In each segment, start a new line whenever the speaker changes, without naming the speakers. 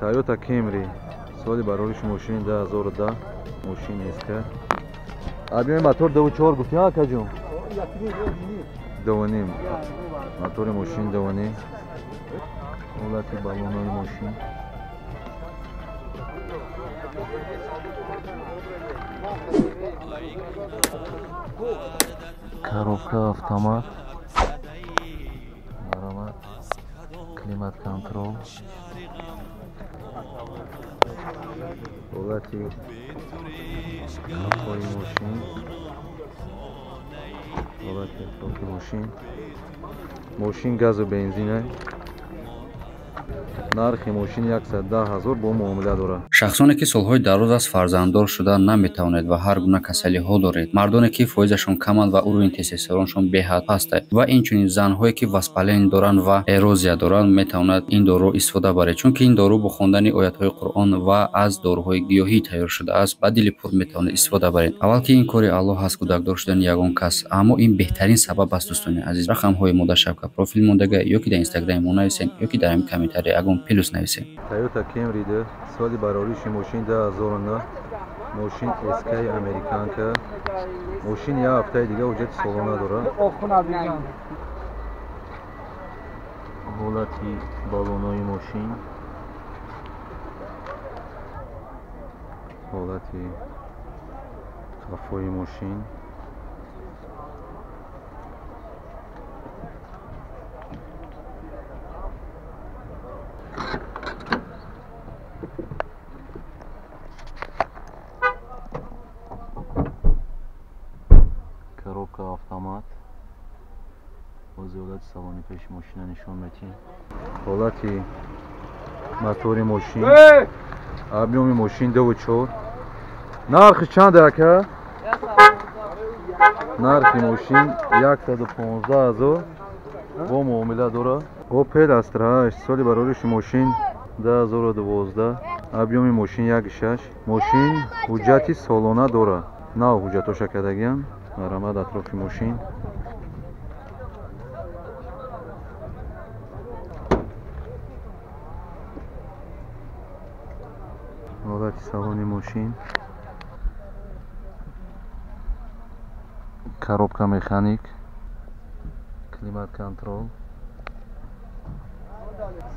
Toyota Camry соли барориши мошин 2010, мошин СК. Объёми мотор 2.4 гуфтӣ, акаҷон? 2.5. Мотори мошин 2.5. Ҳолати баллонои мошин. Коробка автомат. Маромат. Климат контрол. Ҳолати қафои мошин. Ҳолати атрофи мошин. Мошин газу бензин. Нархи мошин 110 000 бо муомила дорад.
Шахсоне ки солҳои дароз аст фарзанддор шуда наметавонед ва ҳар гуна касалиҳо доред, мардоне ки фоизашон каманд ва уровень тестостероншон беҳад паст ва инчунин занҳое ки воспаление доранд ва эрозия доранд, метавонад ин доруро истифода баред, чунки ин дору бо хондани оятҳои Қуръон ва аз доруҳои гиёҳӣ тайёр шудааст. Ба дили пур метавонед истифода баред. Аввал ки ин кори Аллоҳ ҳаст кӯдакдор шудани ягон кас, аммо ин беҳтарин сабаб аст. Дӯстони азиз, рақамҳои мо дар шабака профил мондага, ё ки дар инстаграми мо нависем, ё ки дар ҳамин комментария ягон плюс нависем.
Toyota Camry соли барориши мошин 2009, мошин СК американка. Мошин як ҳафтаи дига ҳуҷҷати солона дорад. Ҳолати баллонои мошин. Ҳолати қафои мошин. Коробка автомат. Бози ҳолати салони пеши мошина нишон медиҳем. Ҳолати мотори мошин. Объёми мошин 2.4. Нархи чанд ака? Нархи мошин 115 000 бо муомила дорад. Opel Astra 8 соли барориши мошин 2012, объёми мошин 1.6. Мошин ҳуҷҷати солона дорад. Нав ҳуҷҷатоша кардагиам. Марамад атрофи мошин. Ҳолати салони мошин. Коробка механик. Климат контрол.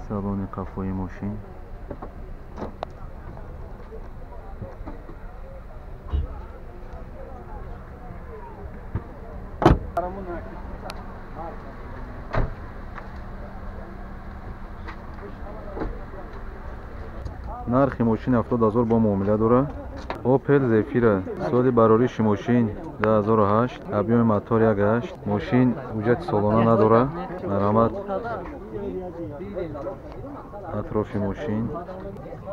Салони қафои мошин. Нархи мошин 70 000 бо муомила дорад. Opel Zafira соли барориши мошин 2008, объёми мотор 1.8. Мошин ҳуҷҷати солона надорад. Марамат атрофи мошин.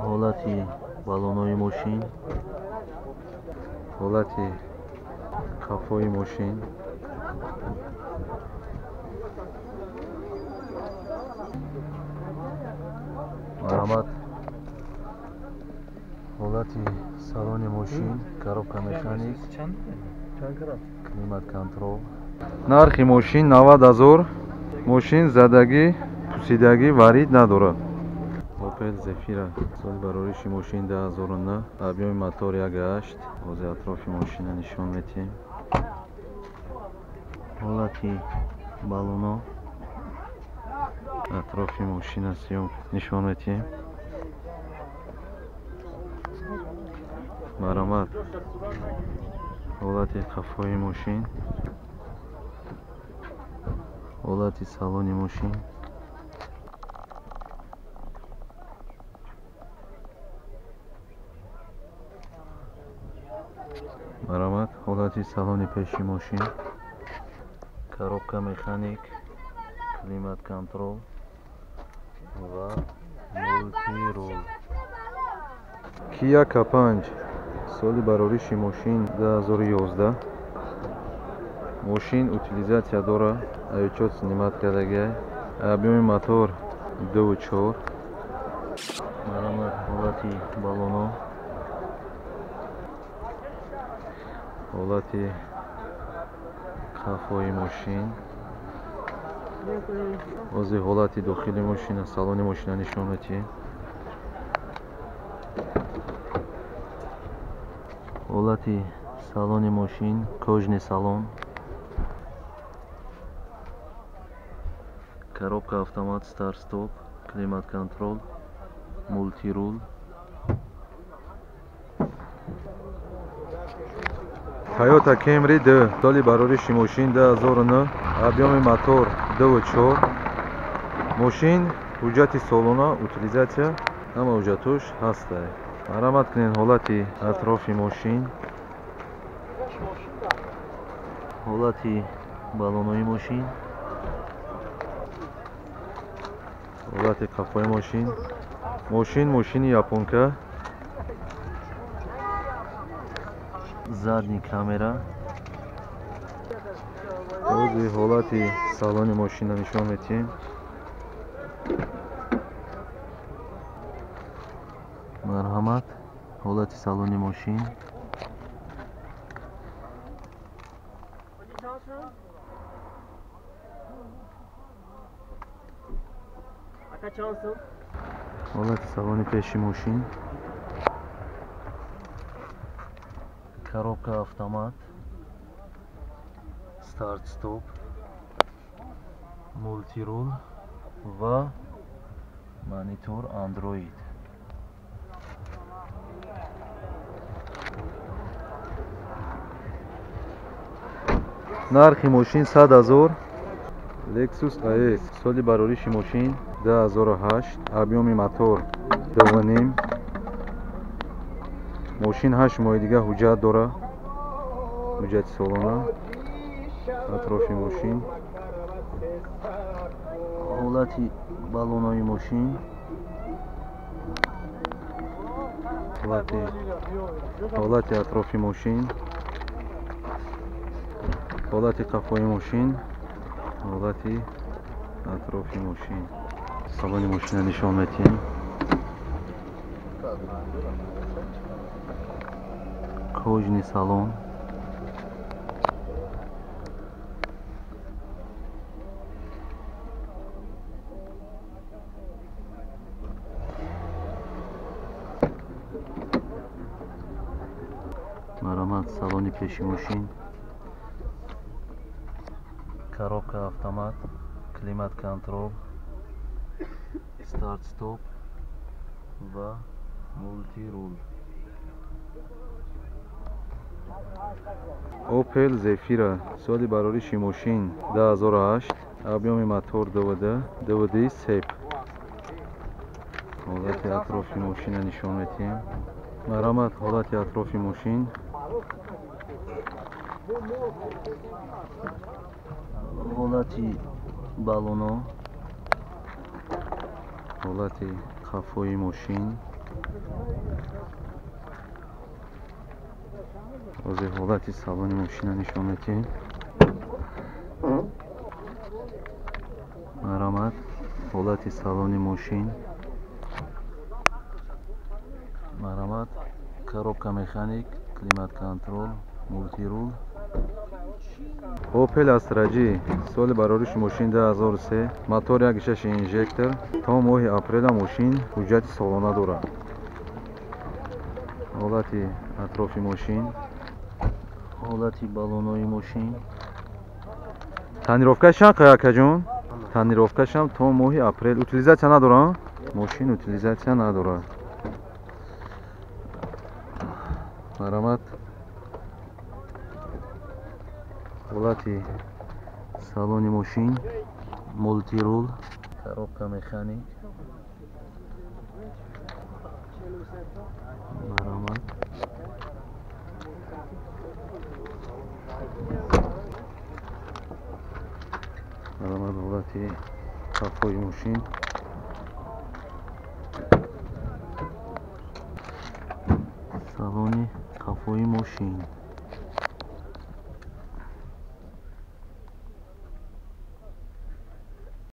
Ҳолати баллонои мошин. Ҳолати қафои мошин. Марамат ҳолати салони мошин, коробка механик, климат контрол. Нархи мошин 90 000. Мошин задагӣ, пусидагӣ, варид надорад. Opel Zafira соли барориши мошин 2009, объёми мотор 1.8. Бози атрофи мошина нишон медиҳем. Ҳолати баллоно атрофи мошина съём нишон медиҳем. Марамат ҳолати қафои мошин. Ҳолати салони мошин. Марамат ҳолати салони пеши мошин. Коробка механик, климат контрол ва мултирул. Kia K5 соли барориши мошин 2011. Мошин утилизатсия дорад. Авичот снимат кардагиай. Объёми мотор 2.4. Марамат ҳолати баллоно. Ҳолати қафои мошин. Бози ҳолати дохили мошина, салони мошина нишон медиҳем. Ҳолати салони мошин, кожаный салон. Коробка автомат, старт-стоп, климат-контрол, мультирул. Toyota Camry 2, соли барориши мошин 2009, объёми мотор 2.4. Мошин ҳуҷҷати солона, утилизатсия, ҳама ҳуҷҷатош ҳастай. Марҳамат кунед ҳолати атрофи мошин, ҳолати баллонҳои мошин, ҳолати қафои мошин. Мошин мошини японка. Задний камера. Ҳозир ҳолати салони мошинро нишон медиҳем. Марҳамат, ҳолати салони мошин. Ҳолати салони пеши мошин. Коробка автомат, старт-стоп, мультирул ва монитор Android. Нархи мошин 100 000. Lexus AS, соли барориши мошин 2008, объёми мотор 2.5. Мошин 8 моҳи дига ҳуҷҷат дора, ҳуҷҷати солона. Атрофи мошин, ҳолати баллонҳои мошин, ҳолати атрофи мошин, ҳолати қафои мошин, ҳолати атрофи мошин. Салони мошинро нишон медиҳем. Кожаный салон. Марҳамат, салони пеши мошин. Коробка автомат, климат-контрол, старт-стоп ва мультирул. Opel Zafira, соли барориши мошин 2008, объёми мотор 2.2, 2.2 сеп. Ҳолати атрофи мошинро нишон медиҳем. Марҳамат, ҳолати атрофи мошин. Ҳолати баллонҳо, ҳолати қафои мошин. Ҳозир ҳолати салони мошинро нишон медиҳем. Марҳамат, ҳолати салони мошин. Марҳамат, коробка механик, климат-контрол, мультирул. Opel Astra G, соли барориши мошин 2003, мотор 1.6 инжектор. То моҳи апреля мошин ҳуҷҷати солона дорад. Ҳолати атрофи мошин, ҳолати баллонҳои мошин. Тонировкашам акаҷон? Тонировкашам то моҳи апрел. Утилизатсия надорад? Мошин утилизатсия надорад. Марҳамат, ҳолати салони мошин, мультирул, коробка механик. Марҳамат, марҳамат, ҳолати қафои мошин. Салони қафои мошин.